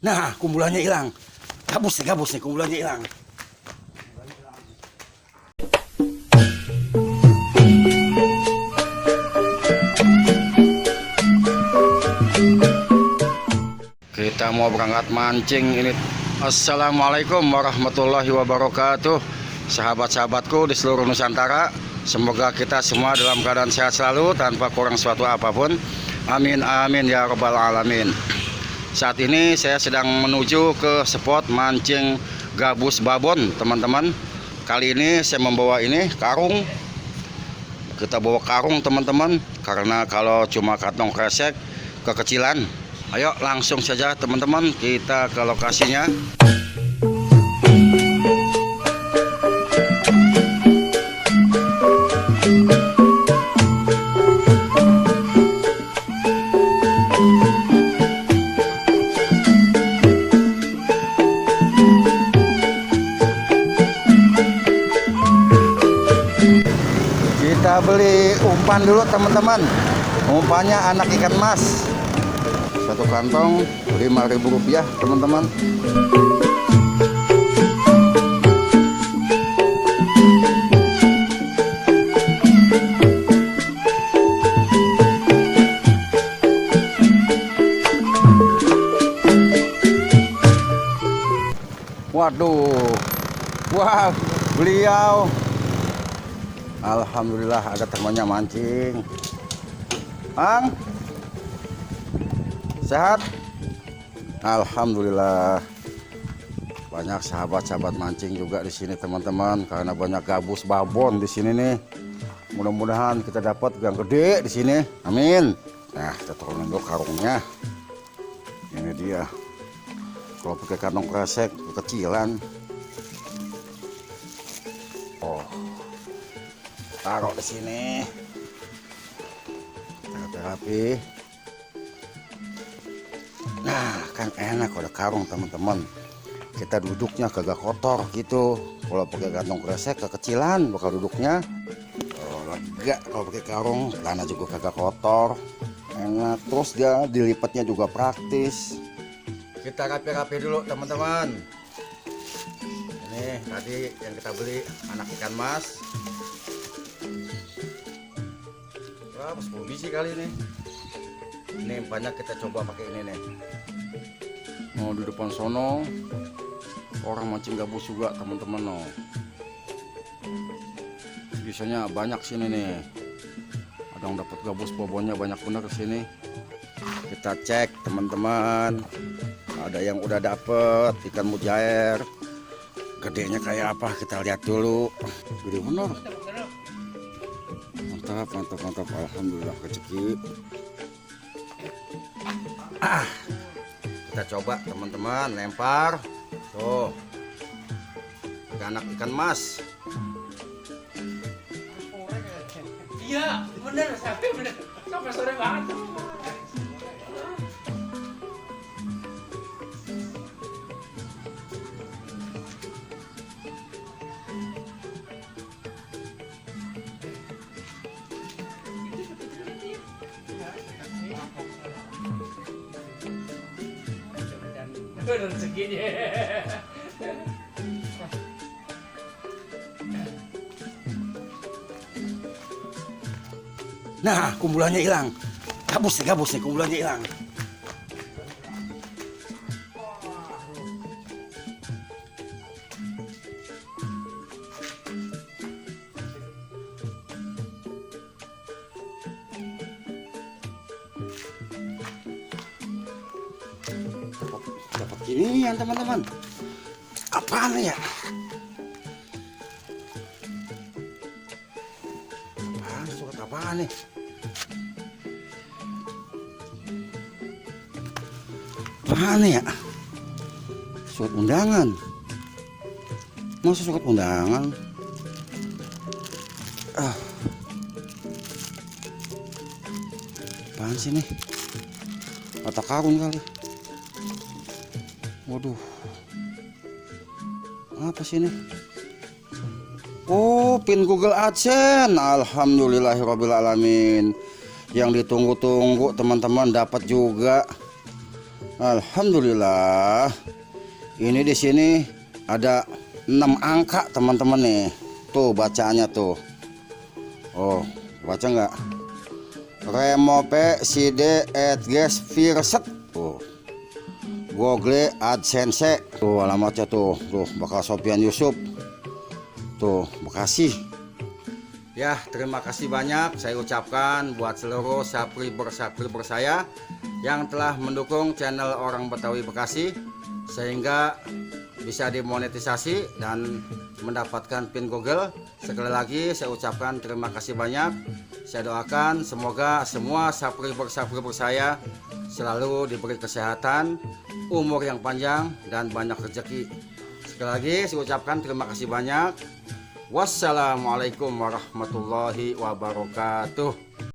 Nah, kumpulannya hilang. Gabus nih, kumpulannya hilang. Kita mau berangkat mancing ini. Assalamualaikum warahmatullahi wabarakatuh. Sahabat-sahabatku di seluruh Nusantara, semoga kita semua dalam keadaan sehat selalu tanpa kurang suatu apapun. Amin amin ya rabbal alamin. Saat ini saya sedang menuju ke spot mancing gabus babon, teman-teman. Kali ini saya membawa ini karung. Kita bawa karung, teman-teman, karena kalau cuma kantong kresek kekecilan. Ayo langsung saja, teman-teman, kita ke lokasinya. Kita beli umpan dulu, teman-teman. Umpannya anak ikan mas. Satu kantong Rp5.000, teman-teman. Waduh. Wah, beliau alhamdulillah ada temannya mancing. Ang, sehat? Alhamdulillah. Banyak sahabat-sahabat mancing juga di sini, teman-teman, karena banyak gabus babon di sini nih. Mudah-mudahan kita dapat yang gede di sini. Amin. Nah, kita turunin dulu karungnya. Ini dia. Kalau pakai kantong kresek kekecilan. Oh. Taruh di sini. Rapi. Nah, kan enak kalau karung, teman-teman. Kita duduknya kagak kotor gitu. Kalau pakai kantong kresek kekecilan bakal duduknya. Oh, lega kalau pakai karung, celana juga kagak kotor. Enak, terus dia dilipatnya juga praktis. Kita rapi-rapi dulu, teman-teman. Ini tadi yang kita beli anak ikan mas. 10 biji kali ini. Ini banyak, kita coba pakai ini nih. Mau di depan sono orang mancing gabus juga, teman-teman. No, biasanya banyak sini nih. Ada yang dapat gabus babonnya banyak bener sini. Kita cek, teman-teman. Ada yang udah dapet ikan mujair. Gedenya kayak apa? Kita lihat dulu. Gede bener. Mantap. Alhamdulillah rezeki. Kita coba, teman-teman, lempar. Tuh. Anak ikan mas. Iya, bener, sampai sore banget. Rezekinya. Nah, kumpulannya hilang. Gabus nih, kumpulannya hilang. Dapat ginian, teman-teman. Apaan ya? Surat apaan nih? Apaan ya? Surat undangan. Masa surat undangan? Apaan sih nih? Mata karun kali. Waduh, apa sih ini? Oh, pin Google AdSense. Alhamdulillahirobbilalamin. Yang ditunggu-tunggu, teman-teman, dapat juga. Alhamdulillah. Ini di sini ada 6 angka teman-teman nih. Tuh bacaannya tuh. Oh, baca nggak? Remope side adges virset. Tuh. Google AdSense. Tuh alamatnya tuh. Tuh bakal Sofian Yusuf. Tuh, Bekasi. Ya, terima kasih banyak saya ucapkan buat seluruh subscriber saya yang telah mendukung channel Orang Betawi Bekasi sehingga bisa dimonetisasi dan mendapatkan pin Google. Sekali lagi saya ucapkan terima kasih banyak. Saya doakan semoga semua subscriber saya selalu diberi kesehatan, umur yang panjang dan banyak rezeki. Sekali lagi saya ucapkan terima kasih banyak. Wassalamualaikum warahmatullahi wabarakatuh.